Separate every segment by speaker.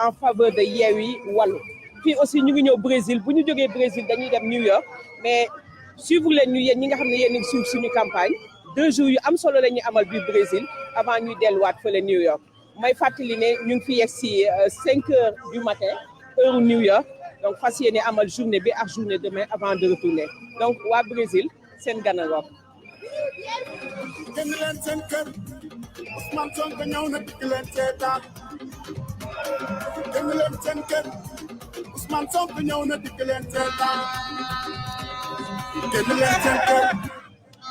Speaker 1: en faveur de Yewwi Wallu fii aussi ñu ngi ñëw Brésil bu ñu jógee Brésil dañuy dem New York mais suivre leen ñu yéen ñi nga xam ne yéen a ngi suivre suñu campagne 2 jours yu am solo la ñuy amal biir Brésil avant ñuy delluwaat fële New York may fàttali ne ñu ngi fi yegg si 5 heures du matin heure New York donc fas yéene amal journée bi ak journée demain avant de retourner donc waa Brésil seen ganaloon.
Speaker 2: génn leen seen kër Ousmane Sonko ñëw na dikk leen seetaan génn leen seen kër Ousmane Sonko ñëw na dikk leen seetaan génn leen seen kër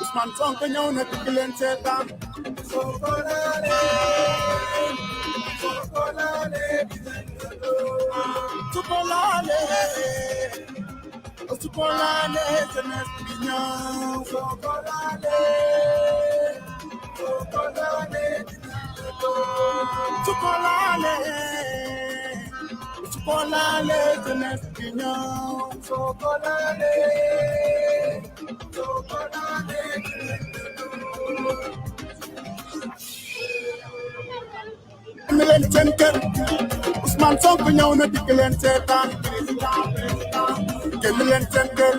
Speaker 2: Ousmane Sonko ñëw na dikk leen seetaan Sokolale Sokolale jeunesse bi ñëw Sokolale jeunesse bi ñëw Sokolale génn leen seen kër Ousmane Sonko ñëw na dikk leen seetaan génn leen seen kër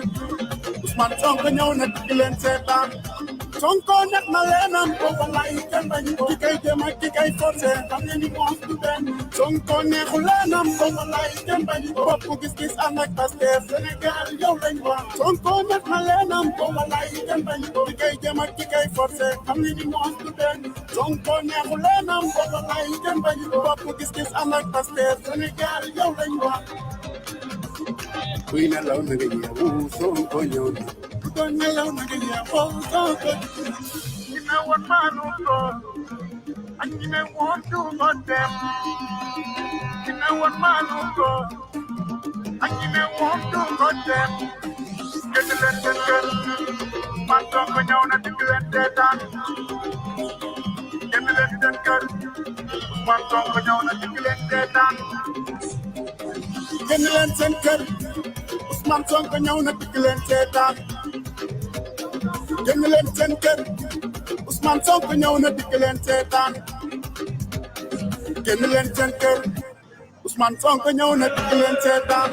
Speaker 2: Ousmane Sonko ñëw na dikk leen seetaan Sonko nekk na leenam ko wallaay kenn bañ ko ki kay jëm ak ki kay forcé xam ne ni moom du benn Sonko neexu leenam ko wallaay kenn bañ ko bopp gis-gis ànd ak Pastef Sénégal yow lañ wax Sonko nekk na leenam ko wallaay kenn bañ ko ki kay jëm ak ki kay forcé xam ne ni moom du benn Sonko neexu leenam ko wallaay kenn bañ ko bopp gis-gis ànd ak Pastef Sénégal yow lañ wax kuy nelaw na nga yeewu Sonko ñëw na kuy nelaw na nga yeewu Sonko ñi ne woon maanu ko ak ñi ne woon du ko dem ñi ne woon maanu ko ak ñi ne woon du ko dem génn leen seen kër man Sonko ñëw na dikk leen seetaan génn leen seen kër man Sonko ñëw na dikk leen seetaan génn leen seen kër Ousmane Sonko ñëw na dikk leen seetaan génn leen seen kër Ousmane Sonko ñëw na dikk leen seetaan génn leen seen kër Ousmane Sonko ñëw na dikk leen seetaan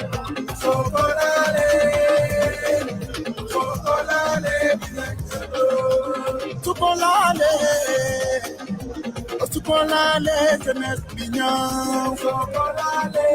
Speaker 2: Sokolale jeunesse bi ñëw Sokolale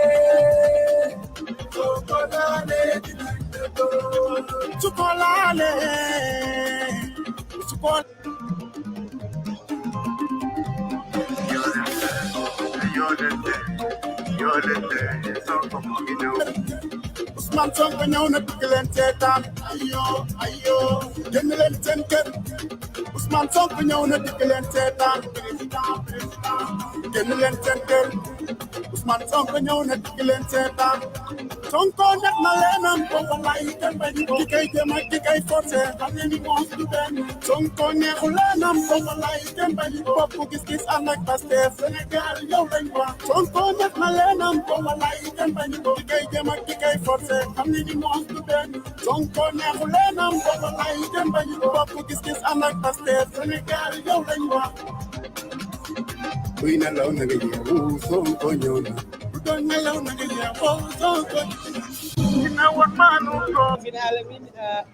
Speaker 2: Ousmane Sonko ñëw na dikk leen seetaan ayo génn leen seen kër Ousmane Sonko ñëw na dikk leen seetaan génn leen seen kër Ousmane Sonko ñëw na dikk leen seetaan Sonko nekk na leenam ko wallaay kenn bañ ko ki kay jëm ak ki kay forcé xam ne ni moom du benn Sonko neexu leenam ko wallaay kenn bañ ko bopp gis-gis ànd ak Pastef Sénégal yow lañ wax Sonko nekk na leenam ko wallaay kenn bañ ko ki kay jëm ak ki kay forcé xam ne ni moom du benn Sonko neexu leenam ko wallaay kenn bañ ko bopp gis-gis ànd ak Pastef Sénégal yow lañ wax kuy nelaw na nga yeewu Sonko ñëw na kuy nelaw na nga yeewu Sonko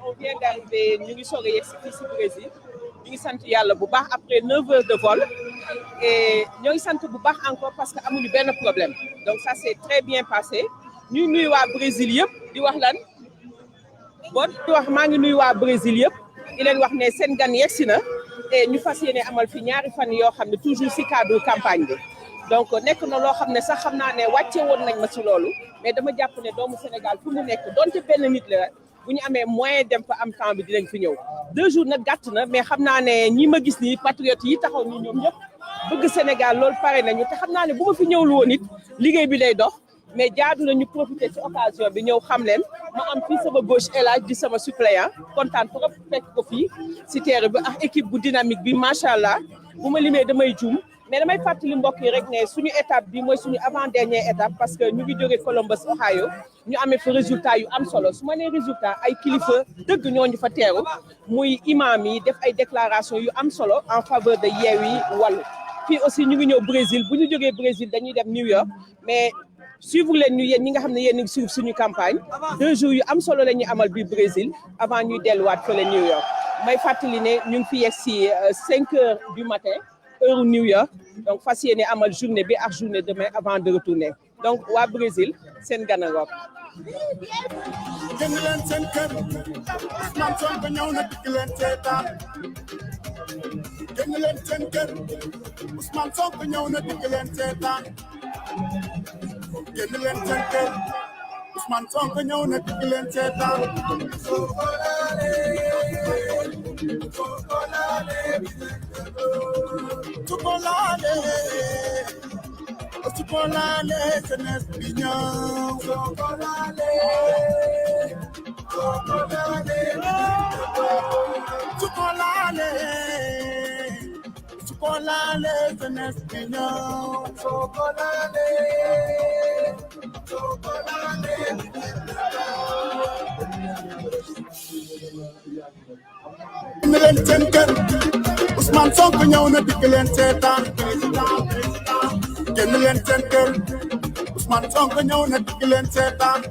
Speaker 1: on vient d'arriver ñu ngi soog a yegg si fii si Brésil ñu ngi sant yàlla bu baax après 9 heures de vol et ñoo ngi sant bu baax encore parce que amuñu benn problème donc ça s'est très bien passé ñuy nuyu waa Brésil yëpp di wax lan bon di wax maa ngi nuyu waa Brésil yëpp di leen wax ne seen gan yegsi na te ñu fas yéene amal fi ñaari fan yoo xam ne toujours si cadre campagne bi donc nekk na loo xam ne sax xam naa ne wàcce woon nañ ma ci loolu mais dama jàpp ne doomu Sénégal fu mu nekk donte benn nit la bu ñu amee moyen dem fa am temps bi dinañ fi ñëw 2 jours nag gàtt na mais xam naa ne ñi ma gis nii patriotes yi taxaw nii ñoom ñëpp bëgg Sénégal loolu pare nañu te xam naa ne bu ma fi ñëwul woon it liggéey bi lay dox mais jaadu na ñu profiter ci occasion bi ñëw xam leen ma am fii sama gauche El Hadj di sama suppléant kontaan trop fekk ko fii si terre bi ak équipe bu dynamique bi macha allah bu ma limee damay juum mais damay fàttali mbokk yi rek ne suñu étape bi mooy suñu avant dernière étape parce que ñu ngi jógee Columbus Ohio ñu amee fa résultat yu am solo su ma nee résultat ay kilifa dëgg ñooñu fa teeru muy imam yi def ay déclaration yu am solo en faveur de Yewwi Wallu fii aussi ñu ngi ñëw Brésil bu ñu jógee Brésil dañuy dem New York mais suivre leen ñu yéen ñi nga xam ne yéen a ngi suivre suñu campagne 2 jours yu am solo la ñuy amal bi Brésil avant ñuy delluwaat fële New York may fàttali ne ñu ngi fi yegg si 5 heures du matin heure New York donc fas yéene amal journée bi ak journée demain avant de retourner donc waa Brésil seen gana ngoog.
Speaker 2: génn leen seen kër Ousmane Sonko ñëw na dikk leen seetaan génn leen seen kër Ousmane Sonko ñëw na dikk leen seetaan génn leen seen kër Ousmane Sonko ñëw na dikk leen seetaan Chocolate, jeunesse bi ñëw chocolate jeunesse bi ñëw chocolate génn leen seen kër Ousmane Sonko ñëw na dikk leen seetaan génn leen seen kër Ousmane Sonko ñëw na dikk leen seetaan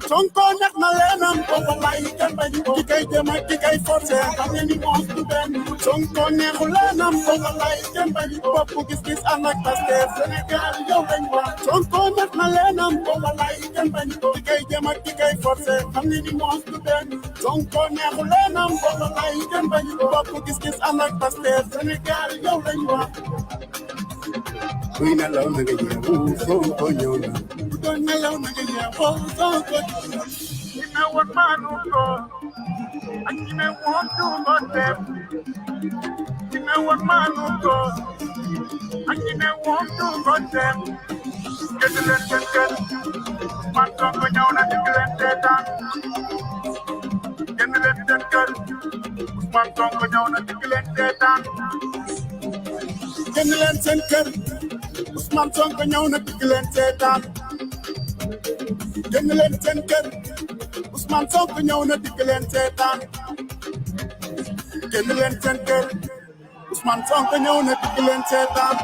Speaker 2: Sonko neex na leenam booba lay kenn bañ ki kay jëm ak ki kay forcé xam ngeen ni moom du benn Sonko neexu leenam booba lay kenn bañ bopp gis-gis ànd ak Pastef Sénégal yow lañ wax Sonko neex na leenam booba lay kenn bañ ki kay jëm ak ki kay forcé xam ngeen ni moom du benn Sonko neexu leenam booba lay kenn bañ bopp gis-gis ànd ak Pastef Sénégal yow lañ wax kuy nelaw na nga yeewu Sonko ñëw na ku doon nelaw na nga yeewu Sonko ñëw na ñi ne woon maanu ko ak ñi ne woon du ko def ñi ne woon maanu ko ak ñi ne woon du ko def génn leen seen kër man Sonko ñëw na dikk leen seetaan génn leen seen kër man Sonko ñëw na dikk leen seetaan génn leen seen kër Ousmane Sonko ñëw na dikk leen seetaan génn leen seen kër Ousmane Sonko ñëw na dikk leen seetaan génn leen seen kër Ousmane Sonko ñëw na dikk leen seetaan